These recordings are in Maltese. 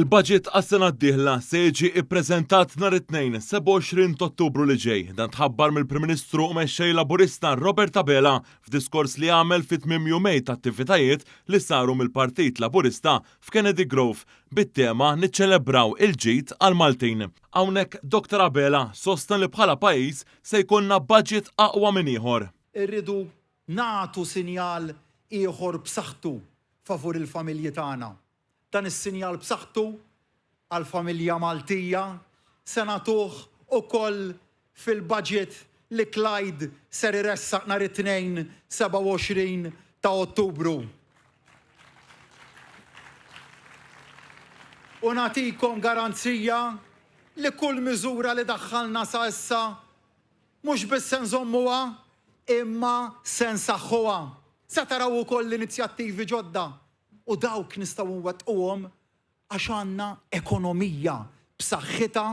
Il-budget għas-sena d-dieħla se jiġi ppreżentat nhar it-Tnejn, 27 t'Ottubru li ġej. Dan tħabbar mill-Prim Ministru u Mexxej Laburista Robert Abela f'diskors li għamel fi tmiem jumejn ta' attivitajiet li saru mill-Partit Laburista f'Kennedy Grove bit-tema Niċċelebraw il-ġid għall-Maltin. Hawnhekk Dottor Abela sostna li bħala pajjiż se jkollna budget aqwa minn ieħor. Irridu nagħtu sinjal ieħor b'saħħtu favur il-familji tagħna. Dan is-sinjal b'saħħtu għall-familja Maltija se nagħtuh ukoll fil-budget li Clyde ser iressaq nhar it-Tnejn 27 ta' Ottubru. U nagħtikom garanzija li kull miżura li daħħalna sa issa mhux biss se nżommuha imma se nsaħħuha. Se taraw ukoll inizjattivi ġodda U dawk nistgħu nwettquhom għax għandna ekonomija b'saħħitha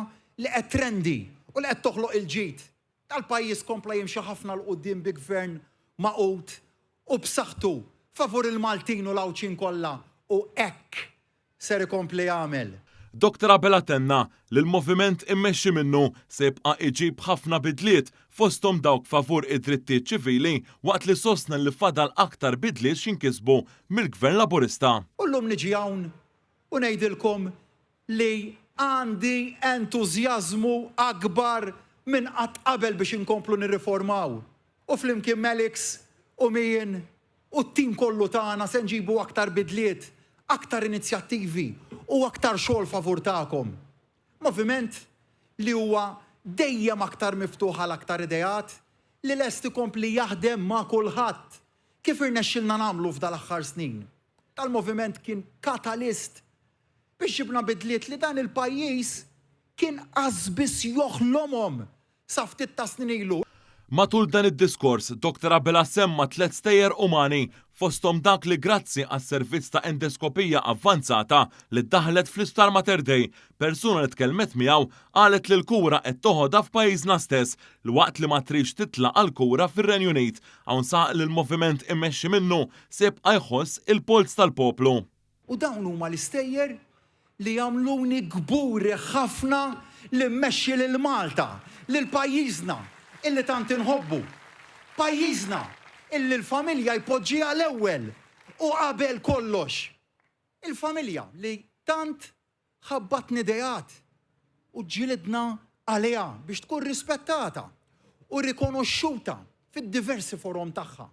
li qed trendi u li qed toħloq il-ġid. Dal-pajjiż kompla jimxi ħafna 'l quddiem bi gvern magħqud u b'saħħtu favur il-Maltin u l-Għawdxin kollha u hekk ser ikompli jagħmel. Dottor Abela tenna li l-moviment immexxi minnu se jibqa' iġib ħafna bidliet fosthom dawk favur id-drittijiet ċivili waqt li sostna li fadal aktar bidliet x'jinkisbu mill-Gvern Laburista. U llum niġi hawn u ngħidilkom li għandi entużjażmu akbar minn qatt qabel biex inkomplu nirriformaw u flimkien m'Alex u m'Ian u t-tim kollu tagħna se nġibu aktar bidliet, aktar inizjattivi u aktar xogħol favur tagħkom. Moviment li huwa dejjem aktar miftuħ għal aktar ideat, li lest ikompli jaħdem ma' kulħadd, kif irnexxilna nagħmlu f'dal-aħħar snin. Dal-moviment kien katalist biex ġibna bidliet li dan il-pajjiż kien qas biss joħlomhom sa ftit tas-snin ilu. Matul dan id-diskors, Dottor Abela semma tlett stejjer umani, fosthom dak li grazzi għas-servizz ta' endeskopija avvanzata li ddaħħlet fl-Isptar Mater Dei, persuna li tkellmet miegħu qalet li l-kura qed toħodha f'pajjiżna stess waqt li ma tridx titla' għall-kura fir-Renju Unit. Hawn saħaq li l-moviment immexxi minnu se jibqa' jħoss il-polz tal-poplu. U dawn huma l-istejjer li jagħmluni kburi ħafna li mmexxi lil Malta, lil pajjiżna illi tant inħobbu. Pajjiżna illi l-familja jpoġġiha l-ewwel u qabel kollox. Il-familja li tant ħabbatni ideat u ġġilidna għaliha biex tkun rispettata u rikonoxxuta fid-diversi forom tagħha.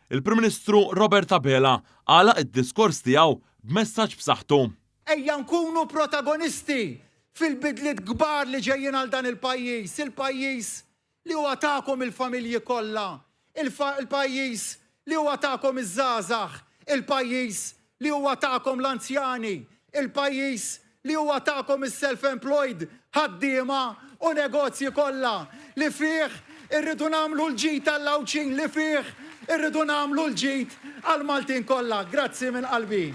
Il-Prim Ministru Robert Abela għalaq id-diskors tiegħu b'messaġġ b'saħħtu. Ejja nkunu protagonisti fil-bidliet kbar li ġejjin għal dan il-pajjiż, il-pajjiż li huwa tagħkom il-familji kollha, il-pajjiż li huwa tagħkom iż-żgħażagħ, il-pajjiż li huwa tagħkom l-anzjani, il-pajjiż li huwa tagħkom is-self-employed, ħaddiema u negozji kollha, li fih irridu nagħmlu l-ġid għall-Għawdxin, li fih irridu nagħmlu l-ġid għall-Maltin kollha. Grazzi minn qalbi.